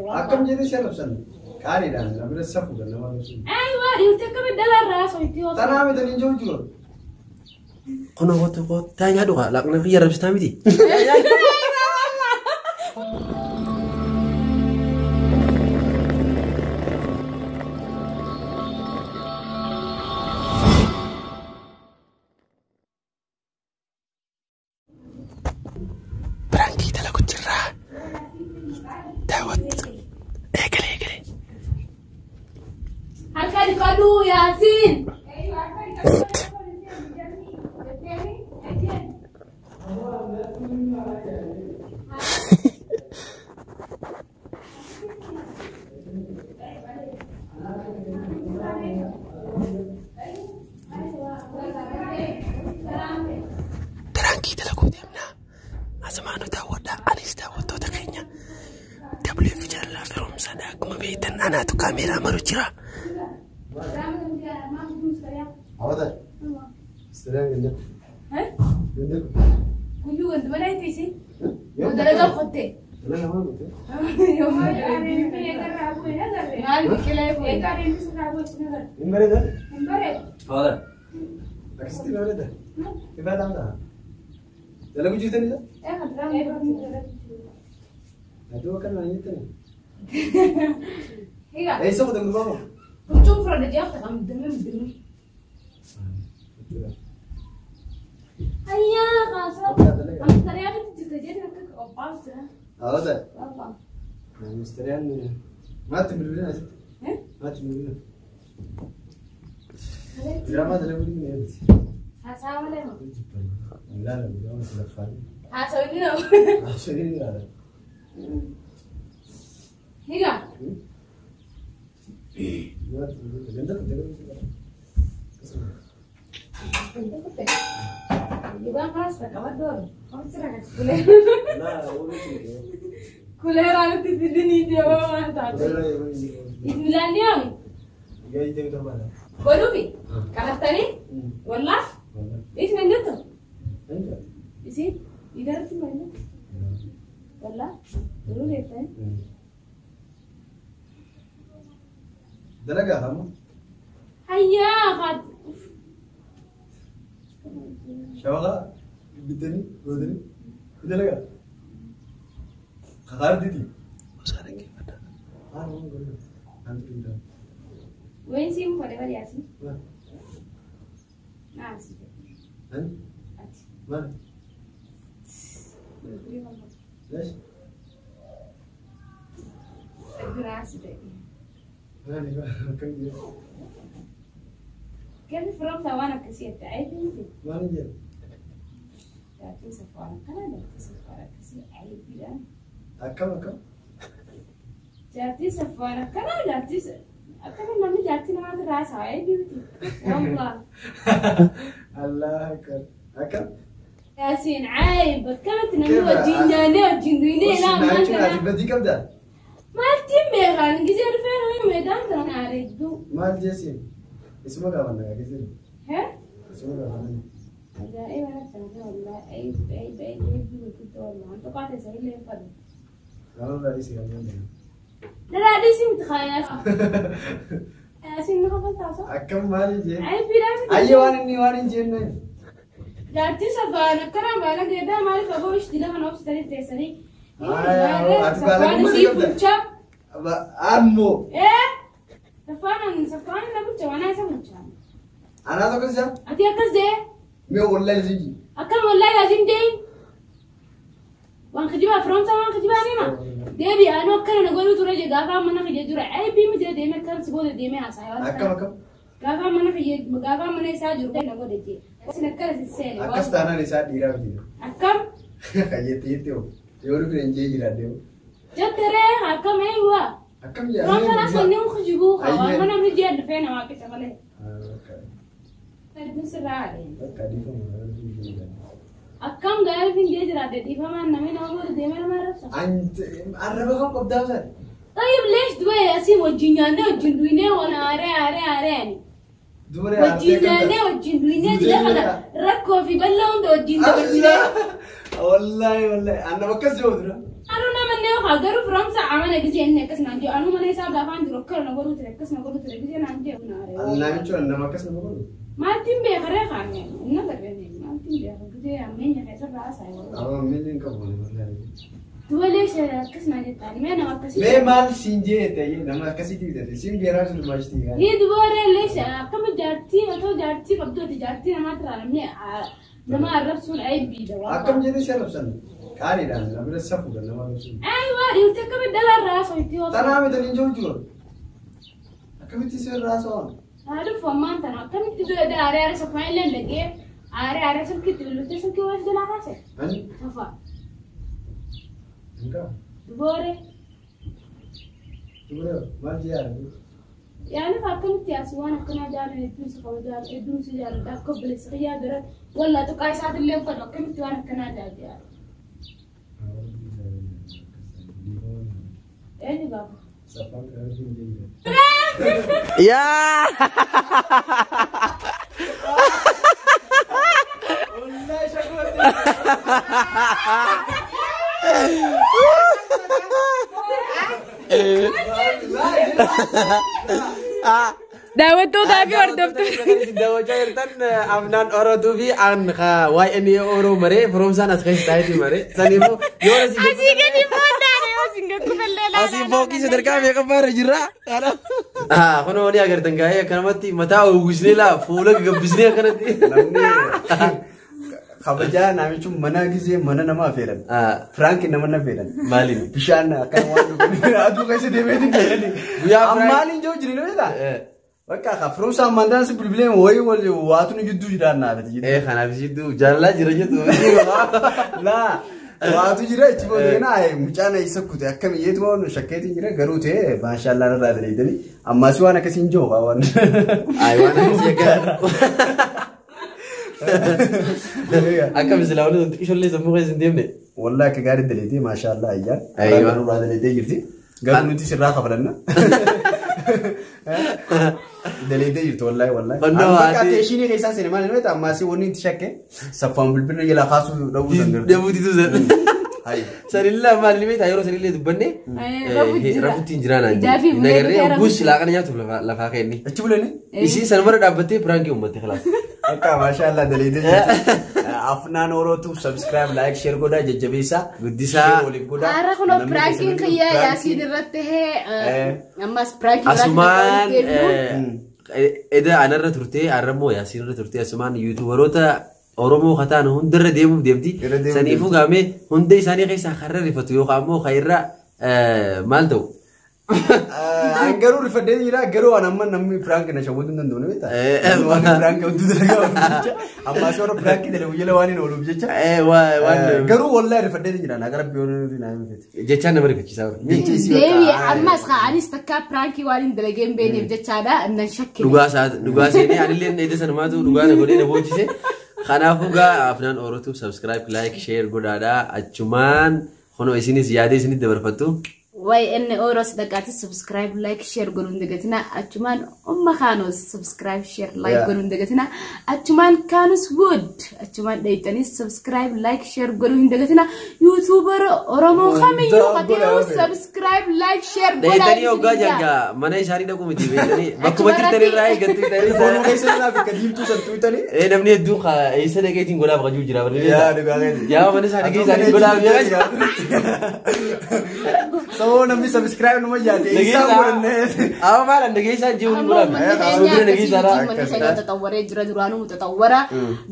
Akkam jedhee si arrabsan? Qaaniidhaan na bira safuudha nama arrabsuun. Aywa dhiirti akkamitti dhala irraa haasofti osoo. Tanaa miti ni jiru jiru. Kunoo kottu kottaa nyaadhu kaa laaqna kiyya arrabsitaa miti. Piraankii dalagu jirraa. Daawwattu. Eegale eegale. Harka dhiqadhu Yaasiin. Piraankii dalaguu deemnaa. Asumaanu daawwadhaa. Anis daawwattoota keenya. WF jaalalaa firoomsaadha. Akkuma beektan anaatu kaameeraa maru jira. Hawwata. Sireen ganda. Ganda. Guyyuu wanti mana itti isin. Dalagaa qottee. Dalagaa maal gootee? Maal biqilaa fuudhe. Hin bareedaa? Hawwata. Akkasitti bareeda. Ifaa dhaamtaa? Dalaguu jirtanidha? Aduu akkana waan jettani. Egaa Eessa qotan gurbaa moo? huccuun fudhadha jeeqta kan damee damee. Ayyaa kaasaa. Amstariyaa jirta jedhe akka qophaa'u jira. Hawwata. Ministeeriyaan maatti bilbilina asitti. Maatti bilbilina. Diraamaa dalaguu ni eebiti. Haasaa malee moo? Ilaala diraamaa sadaffaan. Haasawni nama. Haasawni ilaala. Egaa Maatti bilbilina. Ganda kutte Dhugaan kanas qaqqabadhu oolu. Oomishni rakkatu kulee. Laa ooluu Kulee raawwatti fidinii deemaa waan taate. Bismillaanni yaami. Gahee deemuu barbaada. Godhuufi qabattanii wallaa isin hin jettu. Isin idaratti maal wallaa yeroo deettanii. Dalagaa hamu. Hayyaa haati. Shawaa bitanii gootanii dalagaa. Kakaartiiti. Osoo dhaggeeffadhaa. Haala waan godhan. Antu dhiiraa. Wayin siin fodhe bari yaasi. Maal? Naasi. Ani? Ati. Maal? Leesh? Biraasi ta'e. Maali? Akkam jiru? Kenni firoomsaa waan akkasii jette aybii miti. Maal hin jedhu? Jaartiin saffaan akkana jaartiin saffaan akkasii aybiidha. Akkam akkam? Jaartiin saffaan akkana jaartiin akkana namni jaartii namaatti raasaa aybii miti. Wallah. Allah akbar. Akkam? Yaasiin ayib akkamatti namni wajjin nyaannee wajjin duynee naa maal Jechuun ati kana. badii qabdaa? Maaltiin beekaan gisee dhufee namni meeqaan kana areedduu. Maal jeesiin? Isuma gaafanna gisee. Hee? Isuma gaafanna. Ajaa'iba natti taate wallah ayib ayib ayib ayib gurguddaa wallah wanta qaate isa illee fadhu. Nama baay'ee si gaafannaa. Dalaadhii si miti kaayaas. Yaasiin ni kofaltaa Akkam maali jee? Aybiidhaa miti. Ayyee waan inni waan hin jenne. Jaartii safaan akkana baala geedaa maaliif aboo ishti lafa obsitanii teessanii. Ati baala Safaan gummaa isii qabda. bulchaa. Ammoo Ee safaan safaan na bulcha waan isa bulcha. anaa tokko isa Ati akkas jee mee wallahi zinji. akkam wallahi laazim deeyin. Waan kijibaa firoomsaa waan kijibaa nima. Deebi anuu akkana na godhuu ture jee gaafa mana kiyya jira aybii miti deemee akkan si booda deemee haasa'aa. Akkam akkam? Gaafa mana kiyya gaafa mana isaa jiru na godhe jee. Isin akkana si seene. Akkas taanaan isaa dhiiraa miti. Akkam Kajeetti jettee hoo. Yoo dhufne hin jee jiraadde hoo. jetteree akkam eeyyuwaa. Akkam jaa? Firoomsaan as wanni kun kijibuu qaba. Ayyee. Amma namni ji'a dhufee namaa qica malee. Hedduun sirraa haadhe. Bakka dhiifama hin jee jiraadde. Akkam gaarii hin jee jiraadde dhiifamaan namni nama booda deemee nama arrabsa. Arraba kan qabdaa sana. طيب ليش دواء ياسين wajjin nyaannee wajjin duynee waan aaree aaree aaree ani. Dubara Wajjin nyaannee wajjin duynee jila kana rakkoo fi bal'aa hunda wajjin dabarsinee. Wallahi wallahi anna bakkas jiru dura. Anuu nama beeku garuu firoomsa amana gisee inni akkas naan jedhu anuu mana isaa gaafaan jiru akkana na godhuu ture akkas na godhuu ture gisee naan jedhu naare. Namichi nama akkas nama godhu. Maaltiin beeka ree kaane inni agarree maaltiin beeka gisee ammeenya keessa baasaa yoo. Amma miilli hin qabu wallahi. Dubalee akkas naan jettaan mee nama akkasii. Mee maal siin jee ta'e nama akkasitti bitate siin beeraa sun maashtii gaari. Ni dubaree illee akkama jaartii otoo jaartii qabdooti jaartii namaatti ilaalamne nama arrabsuun aybiidha. Akkam jedhee si arrabsan qaaliidhaan na bira safuudha nama arrabsuun. Ayiwaa dhiirti akkami dhala irraa haasofti yoo. Tanaa miti ni jiru jiru. Akkamitti si irraa haasa'an? Haadhuuf ammaan tana akkamitti du'a aaree aaree safaa illee dhaqee aaree aaree silkiitti bilbiltee silkii waan jalaa kaase. Ani Safaa. hin qabu. Dubaree Dubara maal jee yaadu? yaani akkamitti yaasi waan akkanaa jaalan hedduun si qaba jaalan hedduun si jaaladha akka obboleessa kiyyaa gara wallaa tuqaa isaatillee uffatu akkamitti waan akkanaa jaalan. Eenyu gaafa? Safaan qarqara hin jee. Yaa! Wallahi shakooti. Daawwattootaa fi hordoftoota. Daawwachaa jirtan Afnaan Orotuu fi an waa'ee Oroo maree firoomsaan as keessa taa'eeti maree. Saniifuu yoo asii Asii gadi fooddaadha yoo isin gaggufallee laala. Asiin fooqii sadarkaa meeqaffaa irra jirra? Kun walii agartan gaa'ee akkanumatti mataa uwwisnee laa fuula gabbisnee akkanatti. Namni kabajaa namichi mana gisee mana nama affeeran. Firaanki nama na affeeran. Maaliin? Bishaan akkana waan dhugan aduu keessa deemeetiin jedhani. Guyyaa Firaank- Maaliin jiru jiru beektaa? Bakka ka firoomsa ammaan si bilbileen wayii wal waatu nu jidduu jiraan naafati jiru. Kanaaf jidduu jaalalaa jira jettu. Laa waatu jira ichi booda kana mucaan isa kute akkam iyyeetuma waan shakkeetiin jira garuu ta'e maashaallah irraa daleedani ammaas waan akkasii hin jiru waan. Ayi waan akkasii akka akka misilaa waliin xiqqishollee sammuu keessa hin deemne. Wallahi akka gaarii daleetee maashaallah ayyaa. Aywa. Irraa daleetee jirti. Garuu nuti sirraa kafalanna. Daleetee jirti wallahi wallahi. Fannoo Bakka haati- teeshinii keessaa seene maal inni ammaas wanni itti shakke saffaan bilbilna jalaa kaasuu dhabuu san garuu. Dhabuutitu san. Hayi. Sanillee maal inni beektaa yeroo sanillee dubbanne Rafuutti jira. rafuutti hin jiraan Ijaa fi hin agarree bulee hogguus laaqana nyaatuuf lafaa ka'inni. Achi bulani? Isiin sanumara dhaabbattee piraankii uummatte kalaas. Akka maashaallah daleetee jirti. Afnaan Orootu subscribe like share godhaa jajjabeessaa. Guddisaa. Share waliif godhaa. Har'a kunoo Namni piraankiin keessan kiyyaa piraankii- Yaasiin irratti tahee ammas piraankii Asumaan deemnu. eda anarra turtee arrammoo Yaasiin irra turtee asumaan yuutuubaroota Oromoo kataan hundarra deemuuf deemti. Irra deemuuf Saniifuu gaamee hunda isaanii keessaa karra rifatu yookaan ammoo kan irra maal ta'u? An garuu rifadhee jira garuu an amma namni piraanki na shawwaduu hin danda'u ni beektaa? Waan piraanki hedduu dalagaa ooluuf jecha ammaas warra piraanki dalagu jala waan hin ooluuf jecha. Waan Garuu wallahi rifadhee jira na gara biyyoon na himfete. jechaan nama rifachiisaa ture. Jechi isii Deebi bakka- ammas anis takka piraankii waan hin dalageen beekneef jechaadha nan shakkine. Dhugaa isaa dhugaa seenee anillee eda sanumaatu dhugaa na godhee na boojise. Kanaafuu gaa Afnaan Orootuuf subscribe like share godhaadhaa achumaan kunoo isinis yaadee isinit dabarfattu. Way inni Oroos dhaqaati subscribe like share godhuun dagatina achumaan umma kaanos subscribe share like Yeah. godhuun dagatina achumaan kaanus wood achumaan dhayxanii subscribe like share godhuun hin dagatina YouTuber Oromoo kamiyyuu Hundaa qateeru godhaa. subscribe like share godhaa Dheeytanii hoggaa isin jaa. jalgaa mana isaanii dhaquu miti beektanii bakkuma jirtan irraa eeggattu Foonuu keessa irraa bakka diimtuu san tuutanii. Namni hedduun eessa dhaqeetiin godhaaf qajuu jira Yaa dhugaa keeti. Yaa mana isaa dhaqee isaanii godhaaf jira. Sababa namni subscribe numa jaate isaan godhannee. Amma maal dhageessaan jiru Amma godhaaf. uummanni keenya Suura akkasii dhageessaadha. miti uummanni keenya xaxawwaree jira duraanuu xaxawwara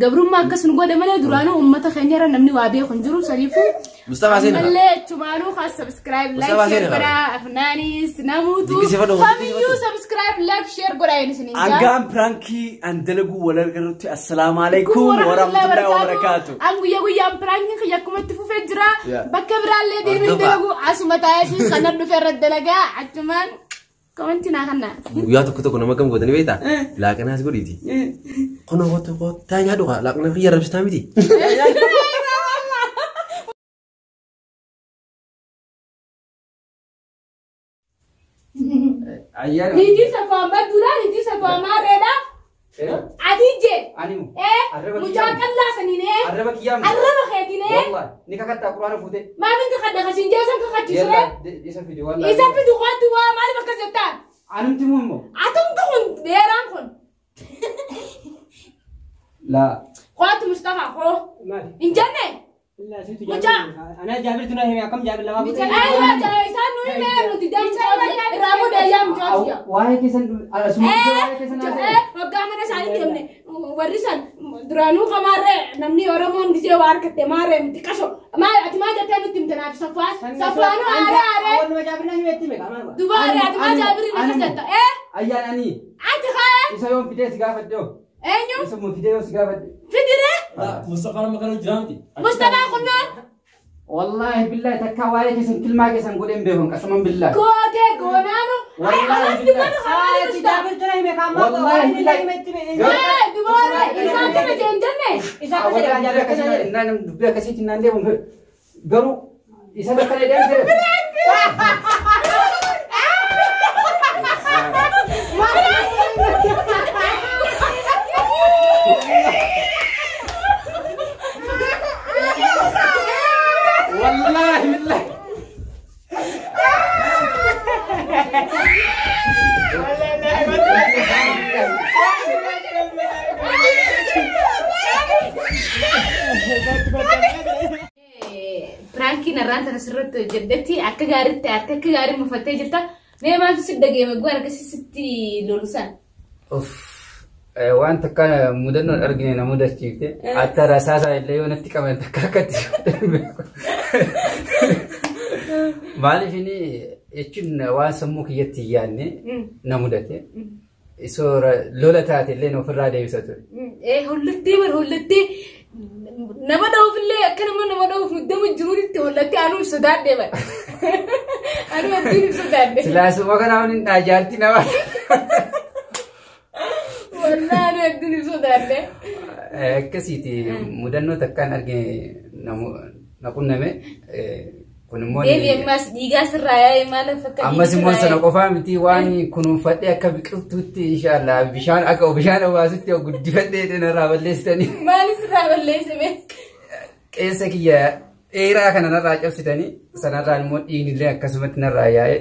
gabrummaa akkas nu godhe malee duraanuu uummata keenya irra namni waa beeku hin jiru saniifuu Mustafaa Seenaa. ammallee chumaanuu haa subscribe like Mustafaa share Seenaa. godhaa afnaanis namuutu Dinqisiifadhu, kamiyyuu subscribe like share godhaa inni isiniin jaa. Angaan piraankii an dalagu wal argarutti assalaamu alaikum warahmatullahi wabarakaatu. An guyyaa guyyaan piraankiin kiyya akkuma itti fufee jira. Yeah. Bakka biraallee deemee Hordofaa. dalagu asuma taa'ee kanan dhufe irra dalagaa achumaan komantii naa kannaa. Guyyaa tokko tokko nama kam gootanii beektaa? Laaqanaas godhiiti. Kunoo kottu kottaa nyaadhu kaa laaqana kiyya arrabsitaa miti. Niitii safaan badduudha, niitii safaan maarreedha. Ati je. Ani mu. Eh, Arraba mucaa kiyyaa. qallaa saniin eh. Arraba kiyyaa mu. Arraba keetiin eh. Wallahi ni kakattaa quraana fuutee. Maaliin kakadha kasin jeesan kakachiisure? Yalla isa fidi wallahi. Isa fidu qotu waa maaliif akkas jettaan? Anumti mu immoo. Atumtu kun dheeraan kun. Laa. Qotu Mustafa koo. Maali? Hin jenne? Illaa siitu Mucaa. Jaabir. Anaa Jaabirtu na hime akkam Jaabir lamaa Mucaa isaan nuyi mee nuti damcaa irraa booda ayyaa mucaa. Waa'ee keessan asuma waa'ee keessan haasa'e. Waggaa mana isaanii deemne warri san duraanuu kamaarree namni Oromoon gisee waa harkatte maarree miti qasho maal ati maal jettee nutti himte naaf safwaan safwaanuu aaree aaree Wanuma Jaabir na hime itti hime qaama. duba aaree ati maal Jaabiriin akkas jetta ee Ayyaan ani ati haa isa yoon fidee si gaafadhe hoo. eenyu Isa mun fidee yoo si gaafadhe. fidire Mustafaa nama kana jira miti. Mustafaa kunnoon Wallahi billahi takka waa'ee keessan tilmaa keessan godheen beekon qasaman billahi. gootee goonaanu Wallaahi alas billahi. dubbatu haa Ati Jaabirtu na hime qaama. Wallahi billahi. hime itti hime. ee duba aaree isaan kana jeen jenne Isa akkas jedhe Jaabir akkana jedhe. Naan dubbii akkasiitti naan deemu garuu isa akkana deemte. Wallahi billahi. Piraankiin irraan tana sirriitti hojjedhetti akka gaariitti akka akka gaarii mufattee jirta. Mee maaltu si dhageeme gwaan akkasii sitti lolusan? Uff, waan takka mudannoon argine na mudachiifte. Hatta rasaasaa illee yoo natti qaban takka akkatti beeku. Maaliif inni jechuun waan sammuu kiyyatti hin yaadne na mudate. Isoo lola taate illee ofirraa deebisa ture. Ee hollattee bar hollattee nama dha'uuf illee akka nama nama dha'uuf muddama jiruutti hollattee anuu sodaadhe bar. Anuu addiin sodaadhe. Silaasuma kana waan hin dhaajaarti nama. Wallaahi anuu addiin sodaadhe. Akkasiiti mudannoo takkaan argine na qunname. Kun immoo Deebi ammas dhiigaa sirraa yaa'ee maal akka Ammas immoo sana qofaa miti waan kunuunfadhee akka biqiltuutti inshaallah bishaan akka bishaan obaasutti guddifadhee narraa balleessitanii Maali sirraa balleessime? Qeensa kiyya dheeraa kana narraa cabsitanii sanarraa immoo dhiigni illee akkasumatti narraa yaa'e.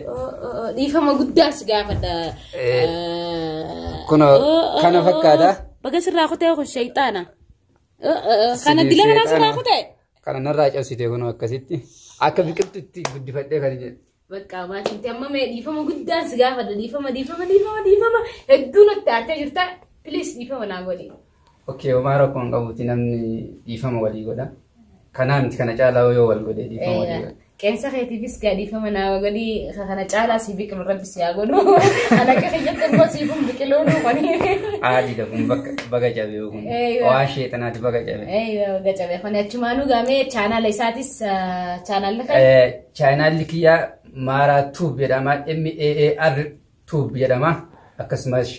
Dhiifama guddaa si gaafadha. Kunoo kana fakkaata. Baga sirraa kutee kun shayxaana. Kana dila kana sirraa kutee? Kana narraa cabsite kunoo akkasitti akka biqiltuutti guddifadhee kan jedhu. Bakka maatiin amma mee dhiifama guddaa si gaafadha. Dhiifama dhiifama dhiifama dhiifama hedduu natti aartee jirta. Please dhiifama naa godhi. Okay, homaa rakkoon qabuuti namni dhiifama walii godha. Kanaa miti kana caalaa yoo wal godhe dhiifama walii godha. Qeensa keetiifis gaa dhiifama naa godhi. Kana caalaa si biqilu rabbi si haa godhu. Kan akka kiyyatti immoo siif hin biqiluun kuni. Aadiidha kun bakka baga cabee kun. Waan sheexanaati baga cabee. Baga cabee kuni achumaanuu gaamee chaanaala isaatis chaanaalli kan. Chaanaalli kiyyaa Maaraa Tuub jedhama. M A A R Tuub jedhama. Akkasumas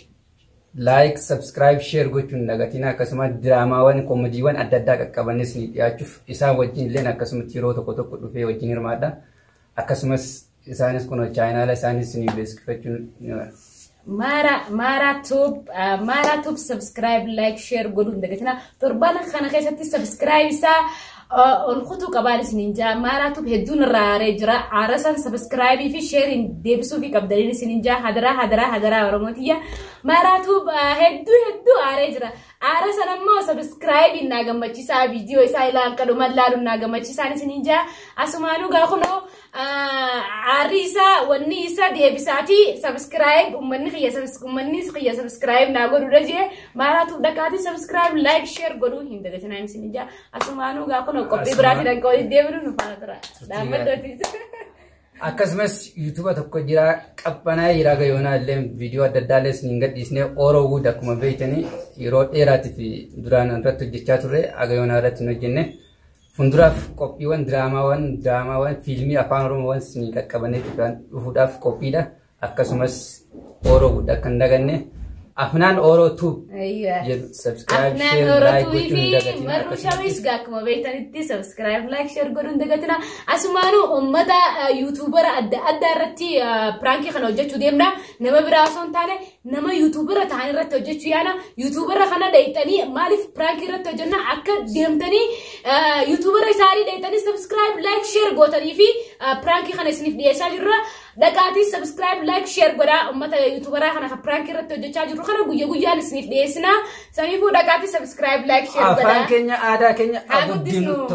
like, subscribe, share gochuun dagatina. Akkasumas diraamaawwan koomediiwwan adda addaa qaqqabannis ni dhiyaachuuf isaan wajjin illee akkasumatti yeroo tokko tokko dhufee wajjin hirmaadha. Akkasumas isaanis kun chaanaala isaanis ni beeksifachuun Maara Maara Tube Maara Tube subscribe, like, share godhuun dagatina. Torbaan kana keessatti subscribe isaa ol kutuu qabaan isiniin jaa. Maara Tube hedduun irraa aaree jira. Aara san subscribe fi share deebisuu fi qabdaniin isiniin jaa. Hadaraa hadaraa hadaraa Oromootiyya. Maara Tube hedduu hedduu aaree jira. Aara san ammoo subscribe naa gammachiisaa viidiyoo isaa ilaan kadhuman laaluun naa gammachiisaan isiniin jaa. Asumaanuu gaa kunoo aarri isaa wanni isaa deebisaati subscribe uummanni kiyya subscribe naa godhuudha jee Maara Tube dhaqaati subscribe, like, share godhuu hin dagatinaan isiniin jaa. Asumaanuu gaa kunoo qophii biraatiin akka walitti deebinu nu faana tura. Dhaabbaddooti. Akkasumas yuutuuba tokko jira qabbanaa jira gayoonaa illee viidiyoo adda addaa illee isiniin gadhiisnee Ooroo Wood akkuma beektanii yeroo dheeraatii fi duraan irratti hojjechaa turre agayoonaa irratti hin hojjenne. Fuulduraaf qophiiwwan diraamaawwan fiilmii afaan Oromoowwan isinii qaqqabanii dhufuudhaaf qophiidha. Akkasumas Ooroo Wood akka hin daganne Afnaan Oro Tube Ayyaa. jedhu subscribe, Afnaan share, like Orotuu gochuun fi hin dagatinaa. Marruu Shamis akkuma beektanitti subscribe, like, share godhuun hin dagatinaa. Asumaanuu uummata YouTubera adda addaa irratti prankii kana hojjechuu deemna. Nama biraa osoo hin taane nama YouTubera ta'an irratti hojjechuu yaana. YouTubera kana dheeyxanii maaliif prankii irratti hojjenna akka deemtanii YouTubera isaanii dheeyxanii subscribe, like, share gootanii fi prankii kana isiniif dhiyeessaa jirra. Dhaqaatii subscribe, like, share godhaa uummata YouTuberaa kana kan prankii irratti hojjechaa jirru kana guyya guyyaan isiniif dhiyeessina. Saniifuu dhaqaatii subscribe, like, share godhaa. Afaan keenya aadaa keenya Haa haa guddinu. guddisnu.